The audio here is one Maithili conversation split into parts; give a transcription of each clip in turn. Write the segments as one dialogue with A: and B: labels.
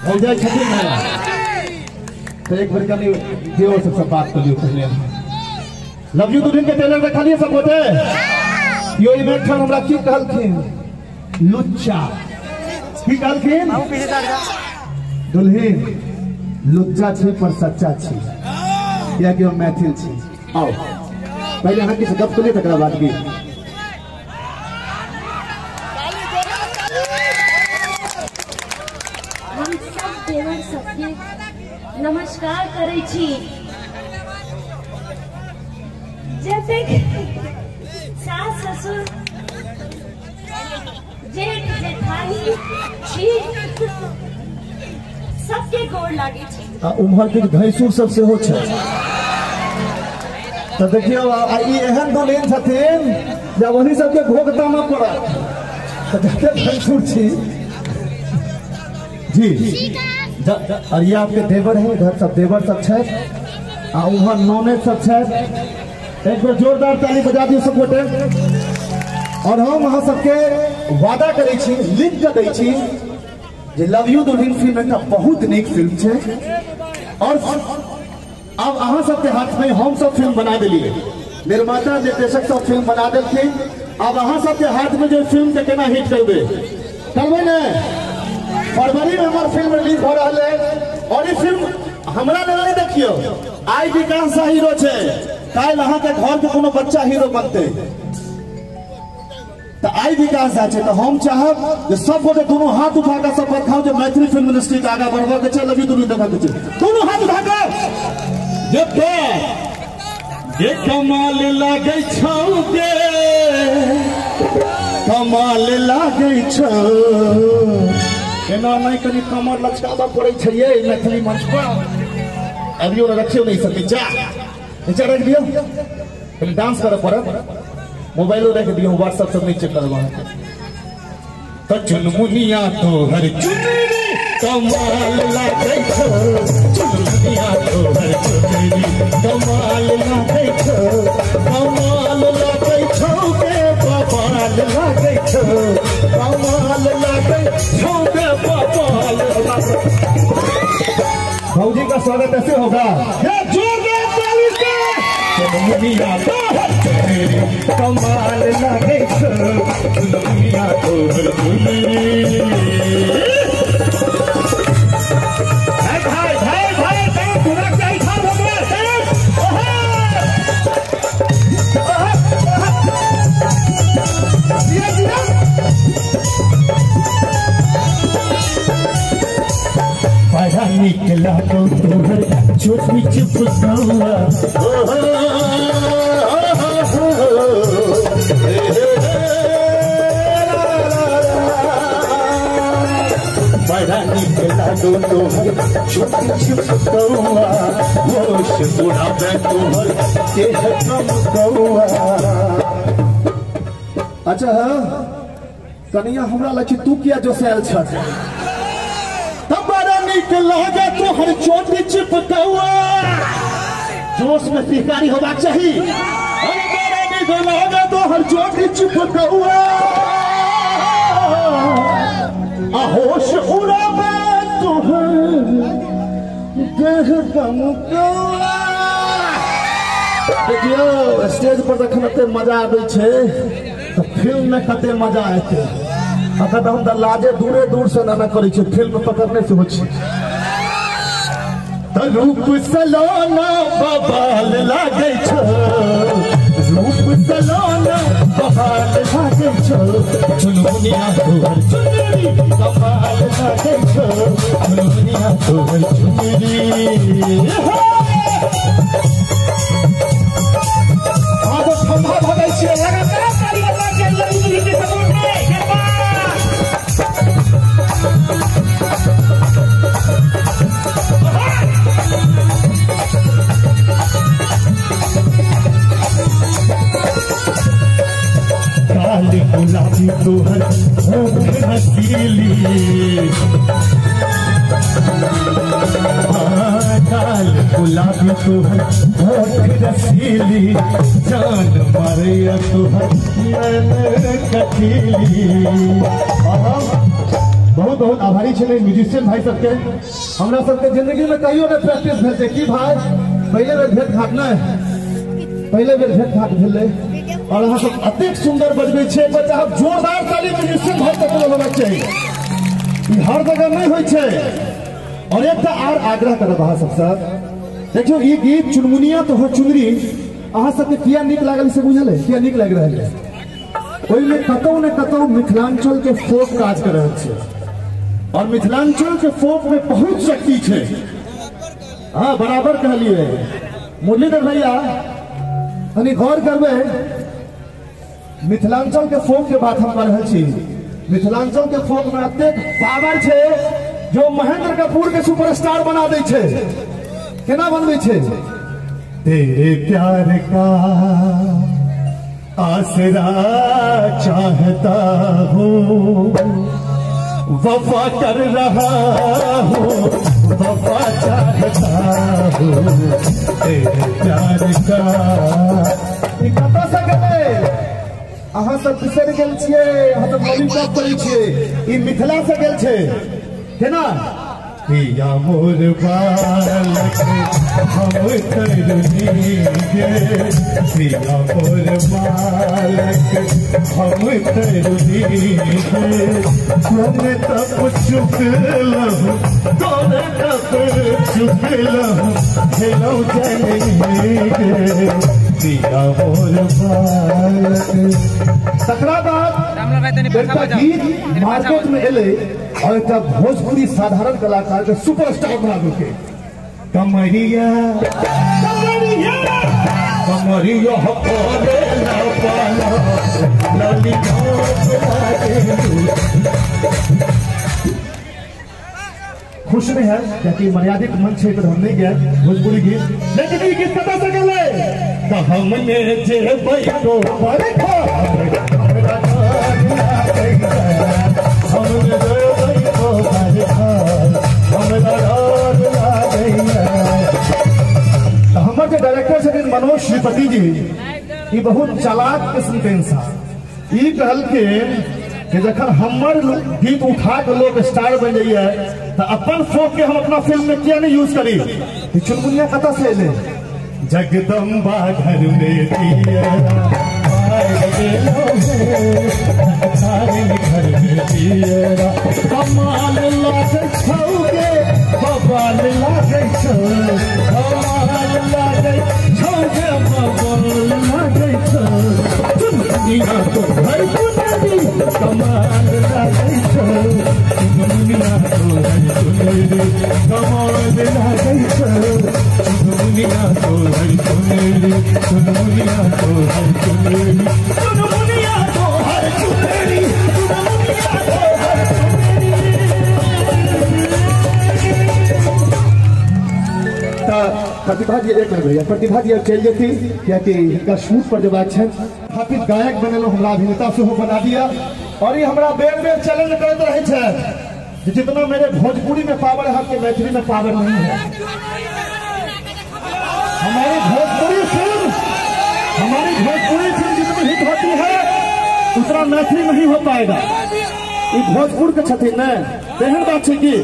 A: भौजाई छथिन ने तो एक बेर कनि देवर सबसे बात कर लियौ पहले। लव you दुल्हन के ट्रेलर देखलियै सब गोटे? यो ई बेर हमरा की कहलखिन? लुच्चा। की कहलखिन? दुल्हन लुच्चा छी पर सच्चा छी, कियाकि हम मैथिल छी। आओ पहले अहाँ किछु गप करियै तकरा बाद की।
B: हम सब देवर सबके नमस्कार करै छी। जतेक सास ससुर जेठ जेठानी छी सबके गोर लागे छी।
A: आ उम्हर के भैंसुर सब सेहो छै। तो देखियौ ई एहन दुल्हन छथिन जे वही सबके घोघ तामऽ पड़त। तो जते भैंसुर छी जी। और ये आपके देवर हैं, इधर सब देवर सब छै आ उम्हर नौने सब छै। एक बेर जोरदार ताली बजा दियौ सब गोटे। और हम अहाँ सबके वादा करै छी, लिख के दै छी जे लव you दुल्हन फिल्म एकटा बहुत नीक फिल्म छै। और अब अहाँ सबके हाथ में हम सब फिल्म बना दिलियै, निर्माता निर्देशक सब फिल्म बना देलखिन। अब अहाँ सबके हाथ में जे फिल्म के केना हिट करबै करबै ने। फरवरी में हमर फिल्म रिलीज भऽ रहल है और ई फिल्म हमरा लेल नहीं देखियौ, आइ विकास झा हीरो छै, काल्हि अहाँ के घर के कोनो बच्चा हीरो बनतै। तो आई विकास झा छै। तो हम चाहब जे सब गोटे दोनों हाथ उठा के शपथ खाउ जे मैथिली फिल्म इंडस्ट्री के आगा बढ़बऽ के छै, लव you दुल्हन देखऽ के छै। दोनों हाथ उठा के जे कमाल लागै छौ गे, कमाल लागै छौ। एना नहि कनि कमर लचकाबऽ पड़ै छै ये मैथिली मंच पर। अभियो रखियौ नहि सब नीचा नीचा रखि दियौ, कनि डांस करऽ पड़त। मोबाइलो रख दियौ, व्हाट्सएप सब नहीं चेक करब अहाँके। तो चुनमुनिया तोहर चुनरी कमाल लागै छौ, चुनमुनिया तोहर चुनरी कमाल लागै छौ, कमाल लागै छौ गे बबाल लागै छौ, कमाल लागै छौ गे बबाल। भौजी का स्वागत ऐसे होगा, जोरदार ताली से। चुनमुनिया तोहर चुनरी कमाल लागै छौ, चुनमुनिया तोहर चुनरी। भाई भाई भाई पूरा चाहिए था बड़ा निक लागो तोहर छोटी चुपकौआ। बड़ा निक लागो तोहर छोटी चुपकौआ, होश उड़ावे तोहर देह कमकौआ। अच्छा हाँ कनिया हमरा लग तू किया जोसायल छ? बड़ा निक लागे तोहर चोटी चिपकौआ। जोश में सिहकारी होबाक चाही। बड़ा निक लागे तोहर चोटी चिपकौआ, आ होश उड़ावे तोहर देह गमकौआ। देखियौ स्टेज पर जखन एते मजा आबै छै तऽ फिल्म में कते मजा एतै। अखन हम तऽ लाजे दूरे दूर से ना करै छी, फिल्म पकड़ने से होइ छै। तऽ रूप सलोना बबाल लागै छौ, रूप सलोना बबाल लागै छौ, चुनमुनिया तोहर चुनरी कमाल लागै छौ, चुनमुनिया तोहर चुनरी। आब ठंडा भऽ जाइ छियै लगातार ताली बजा के लव you दुल्हन के सपोर्ट में। काल गुलाबी तोहर होंठ रसीली, काल गुलाबी तोहर होंठ रसीली, जान मारैया तोहर नैन कटीली। बहुत बहुत आभारी छलै म्यूजिशियन भाई सबके। हमरा सबके जिंदगी में कहियो नहीं प्रैक्टिस भेल छै की भाई, पहले बेर भेंट घाट नहीं, पहले बेर भेंट घाट भेलै और अहाँ सब अतेक सुंदर बजबै छियै। एक बार जोरदार ताली म्यूजिशियन भाई सबके होबाक चाही, ई हर जगह नहीं होइ छै। और एकटा आर आग्रह करब अहाँ सबसँ, देखियौ ई गीत चुनमुनिया तोहर चुनरी अहाँ सबके किया नीक लागल से बुझल है, किया नीक लागि रहल है? ओहिमे कतौ ने कतौ मिथिलांचल के फोक काज कर रहल छै और मिथिलांचल के फोक में बहुत शक्ति छै। हाँ बराबर कहलिए मुरलीधर भैया, कनी गौर करबै, मिथिलांचल के फोक के बात हम कर रहल छी। मिथिलांचल के फोक में अतेक पावर छै जो महेंद्र कपूर के सुपरस्टार बना दै छै। केना बनबै छै?
C: तेरे प्यार का आसरा चाहता हूँ, वफा कर रहा हूँ, वफा चाहता हूँ, तेरे प्यार का।
A: कतऽ से गेलै? अहाँ सब बिसरि गेल छियै, अहाँ सब लॉलीपॉप करै छियै, ई मिथिला से गेल छै केना?
C: पिया मोर बालक हम तरुनी गे, पिया मोर बालक हम तरुनी गे, तोने तप चुकलहुँ, तोने तप चुकलहुँ, खेलौ चली गे, पिया मोर बालक।
A: तकरा बाद एकटा गीत मार्केट में एलै और एकटा भोजपुरी साधारण कलाकार के सुपरस्टार बना देलकै।
C: कमरिया कमरिया कमरिया करे ना पाला लॉलीपॉप लागे।
A: खुश नहीं है क्योंकि मर्यादित मंच है तो हम नहीं गए भोजपुरी गीत, लेकिन ई गीत कतऽ से गेलै?
C: तऽ हमने जे बैठो पर हमरा हमने जे बैठो पर हमरा डर लागैया।
A: हमर जे डायरेक्टर छथिन मनोज श्रीपति जी, ई बहुत चालाक किस्म के इंसान। ई कहलखिन कि जखन हमर गीत उठा के लोग स्टार बन जाइए तो अपन फोक के हम अपना फिल्म में किया नहीं यूज करी। चुनमुनिया कतऽ से एलै?
C: जगदम्बा घर में दिया घर में दिया, कमाल लागै छौ गे, बबाल लागै छौ, कमाल लागै छौ गे, बबाल लागै छौ, चुनमुनिया तोहर चुनरी, कमाल लागै छौ, चुनमुनिया तोहर चुनरी, कमाल लागै छौ, चुनमुनिया तोहर चुनरी, चुनमुनिया तोहर चुनरी, चुनमुनिया तोहर चुनरी, चुनमुनिया तोहर चुनरी।
A: प्रतिभा जी एक मिनट भैया, प्रतिभा जी अब चलि जेती कियाकि हिनका शूट पर जेबाक छनि। स्थापित गायक बनेलहुँ, हमरा अभिनेता सेहो बना दिया और ये हमरा बेर बेर चैलेंज करैत रहै छथि जितना मेरे भोजपुरी में पावर है आपके मैथिली में पावर नहीं है। हमारी भोजपुरी फिल्म, हमारी भोजपुरी फिल्म जितनी हिट होती है उतना मैथिली नहीं हो पाएगा। ई भोजपुर के छथिन ने, तेहन बात छै कि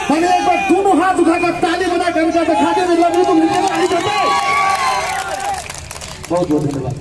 A: तनी एक बार दोनों हाथ उठाकर ताली बजा के हिनका देखा दे, लवली तुम हिनका हिट होतै। बहुत बहुत धन्यवाद।